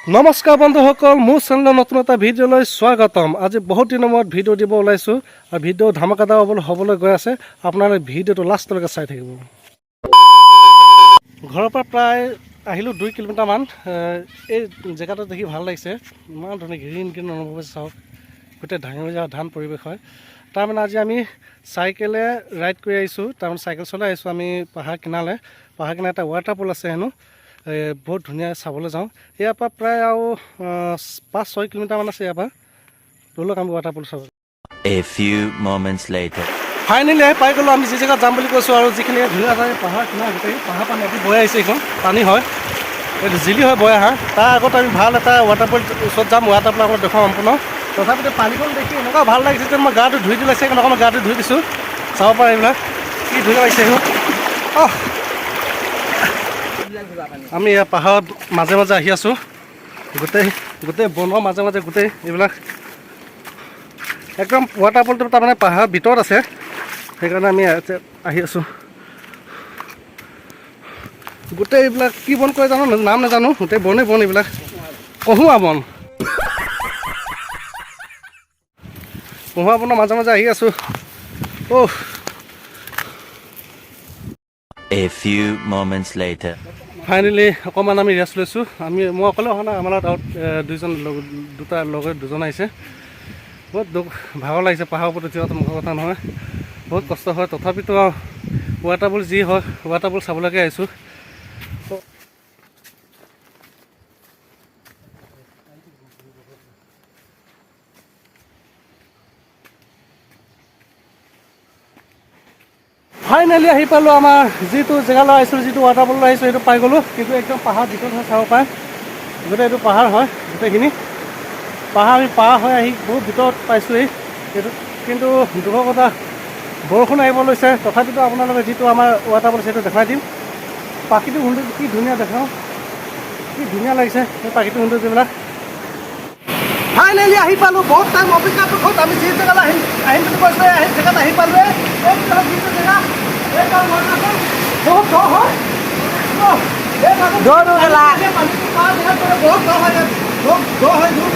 নমস্কাৰ বন্ধুসকল, মোৰ চেনেলৰ নতুন এটা ভিডিঅ'লৈ স্বাগতম। আজি বহুত দিনৰ মূৰত ভিডিঅ' দিব ওলাইছোঁ আৰু ভিডিঅ' ধামাকাদাৰ হ'বলৈ গৈ আছে। আপোনালোকে ভিডিঅ'টো লাষ্টলৈকে চাই থাকিব। ঘৰৰ পৰা প্ৰায় আহিলোঁ 2 কিলোমিটাৰমান। এই জেগাটো দেখি ভাল লাগিছে। ইমান ধুনীয়া গ্ৰীণ গ্ৰীণ অনুভৱ হৈছে। চাওক, গোটেই ধাঙি ধান পৰিৱেশ হয়। তাৰমানে আজি আমি চাইকেলে ৰাইড কৰি আহিছোঁ, তাৰমানে চাইকেল চলাই আহিছোঁ আমি পাহাৰ কিনাৰলৈ। পাহাৰ কিনাৰত এটা ৱাটাৰফল আছে হেনো, বহুত ধুনীয়া, চাবলৈ যাওঁ। ইয়াৰ পৰা প্ৰায় আৰু 5-6 কিলোমিটাৰমান আছে ইয়াৰ পৰা। ব'লক, আমি ৱাটাৰফল চাব। A few moments later. Finally আহি পাই গ'লোঁ আমি যি জেগাত যাম বুলি কৈছোঁ। আৰু যিখিনি ধুনীয়া ঠাই, পাহাৰ কিনাৰ, গোটেই পাহাৰ পৰা নদী বৈ আহিছে। এইখন পানী হয়, এইটো জিলি হয় বৈ অহা। তাৰ আগত আমি ভাল এটা ৱাটাৰফল ওচৰত যাম, ৱাটাৰফল আপোনাক দেখুৱাম সম্পূৰ্ণ। তথাপিতো পানীখন দেখি এনেকুৱা ভাল লাগিছে যে মই গাটো ধুই দিলে, সেইকাৰণে অকণমান গাটো ধুই দিছোঁ। চাব পাৰে এইবিলাক, কি ধুনীয়া লাগিছে সেইখন। অহ, আমি ইয়াৰ পাহাৰত মাজে মাজে আহি আছোঁ, গোটেই গোটেই বনৰ মাজে মাজে গোটেই এইবিলাক একদম। ৱাটাৰফলটো তাৰমানে পাহাৰৰ ভিতৰত আছে, সেইকাৰণে আমি ইয়াতে আহি আছোঁ। গোটেই এইবিলাক কি বন কয় জানো, নাম নাজানো, গোটেই বনেই বন এইবিলাক। কহুৱা বন, কহুৱা বনৰ মাজে মাজে আহি আছোঁ। অ'। A few moments later. Finally অকণমান আমি ৰেষ্ট লৈছোঁ। আমি মই অকলে অহা নাই, আমাৰ লগত আৰু দুইজন লগ, দুটা লগৰ দুজন আহিছে। বহুত দুখ ভাগৰ লাগিছে পাহাৰৰ ওপৰত উঠি অহাটো, মুখৰ কথা নহয়, বহুত কষ্ট হয়। তথাপিতো ৱাটাৰফল যি হয়, ৱাটাৰফল চাবলৈকে আহিছোঁ। ফাইনেলি আহি পালোঁ আমাৰ যিটো জেগালৈ আহিছিলোঁ, যিটো ৱাটাৰফললৈ আহিছোঁ, সেইটো পাই গ'লোঁ। কিন্তু একদম পাহাৰ ভিতৰত হয়, চাব পাৰে, গোটেই এইটো পাহাৰ হয়, গোটেইখিনি পাহাৰ। আমি পাৰ হৈ আহি বহুত ভিতৰত পাইছোঁহি এইটো। কিন্তু দুখৰ কথা, বৰষুণ আহিব লৈছে। তথাপিতো আপোনালোকে যিটো আমাৰ ৱাটাৰফল, সেইটো দেখুৱাই দিম। প্ৰাকৃতিক সৌন্দৰ্য কি ধুনীয়া দেখাওঁ, কি ধুনীয়া লাগিছে সেই প্ৰাকৃতিক সৌন্দৰ্যবিলাক। ফাইনেলি আহি পালোঁ। বহুত টাইম অপেক্ষাৰ পিছত আমি যি জেগালৈ আহিম আহিম বুলি কৈছিলোঁ, আহি জেগাত আহি পালোঁৱে। এইটো হ'ল যিটো জেগা, এইটো ৱাটাৰফল। বহুত দ হয়। অ, এই পানীটো পাৰ জেগাত গ'লে বহুত দ হয় ইয়াত। বহুত দ হয় এইটো।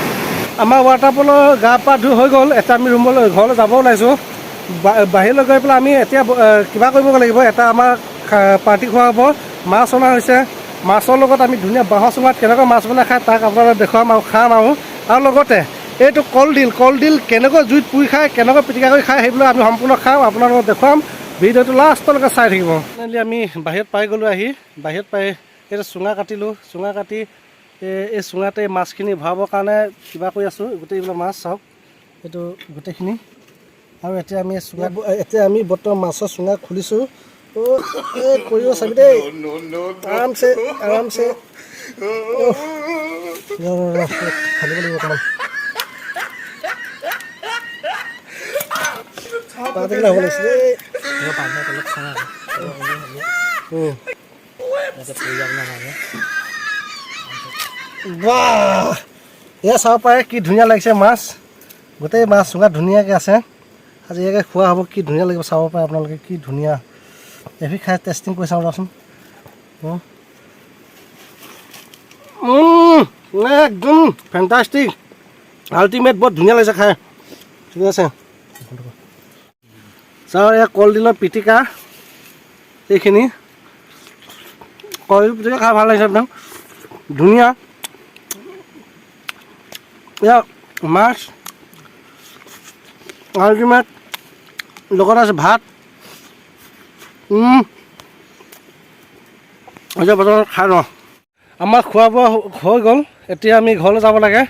আমাৰ ৱাটাৰফলৰ গা পা ধুই হৈ গ'ল। এতিয়া আমি ৰুমলৈ, ঘৰলৈ যাব ওলাইছোঁ। বাহিৰলৈ গৈ পেলাই আমি এতিয়া কিবা কৰিব লাগিব। এটা আমাৰ পাৰ্টি খোৱা হ'ব। মাছ অনা হৈছে। মাছৰ লগত আমি ধুনীয়া বাঁহৰ চুঙাত কেনেকৈ মাছ বনাই খায়, তাক আপোনালোকে দেখুৱাম আৰু খাম। আৰু লগতে এইটো কলডিল, কলডিল কেনেকৈ জুইত পুৰি খায়, কেনেকৈ পিটিকা কৰি খায়, সেইবিলাক আমি সম্পূৰ্ণ খাম, আপোনালোকক দেখুৱাম। ভিডিঅ'টো লাষ্টলৈকে চাই থাকিব। ফাইনেলি আমি বাহিৰত পাই গ'লোঁ আহি। বাহিৰত পাই এইটো চুঙা কাটিলোঁ। চুঙা কাটি এই চুঙাতে মাছখিনি ভৰাবৰ কাৰণে কিবা কৰি আছোঁ। গোটেইবিলাক মাছ চাওক, এইটো গোটেইখিনি। আৰু এতিয়া আমি চুঙা, এতিয়া আমি বৰ্তমান মাছৰ চুঙা খুলিছোঁ। অ' এই কৰিব চাবি দেই, আৰামছে আৰামছে। অহ, ৰ, ৰ, ৰ, ফালিব লাগিব অকণমান। পাতিলে হ'ব লাগিছিলে এই। বাহ, এয়া চাব পাৰে, কি ধুনীয়া লাগিছে মাছ। গোটেই মাছ চুঙাত ধুনীয়াকৈ আছে। আজি ইয়াকে খোৱা হ'ব। কি ধুনীয়া লাগিব, চাব পাৰে আপোনালোকে, কি ধুনীয়া। এভি খাই টেষ্টিং কৰি চাওঁ ৰচোন। একদম ফেণ্টাষ্টিক, আল্টিমেট, বৰ ধুনীয়া লাগিছে খাই। ঠিক আছে, চাওঁ, এয়া কলডিলৰ পিটিকা। এইখিনি কলডিল পিটিকা খাই ভাল লাগিছে, একদম ধুনীয়া। এয়া মাছ আল্টিমেট, লগত আছে ভাত। এতিয়া বৰ্তমান খাই লওঁ। আমাৰ খোৱা বোৱা হৈ গ'ল। এতিয়া আমি ঘৰলৈ যাব লাগে।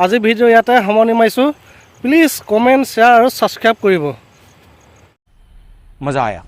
আজি ভিডিঅ' ইয়াতে সামৰণি মাৰিছোঁ। প্লিজ কমেণ্ট, শ্বেয়াৰ আৰু ছাবস্ক্ৰাইব কৰিব। मज़ा आया।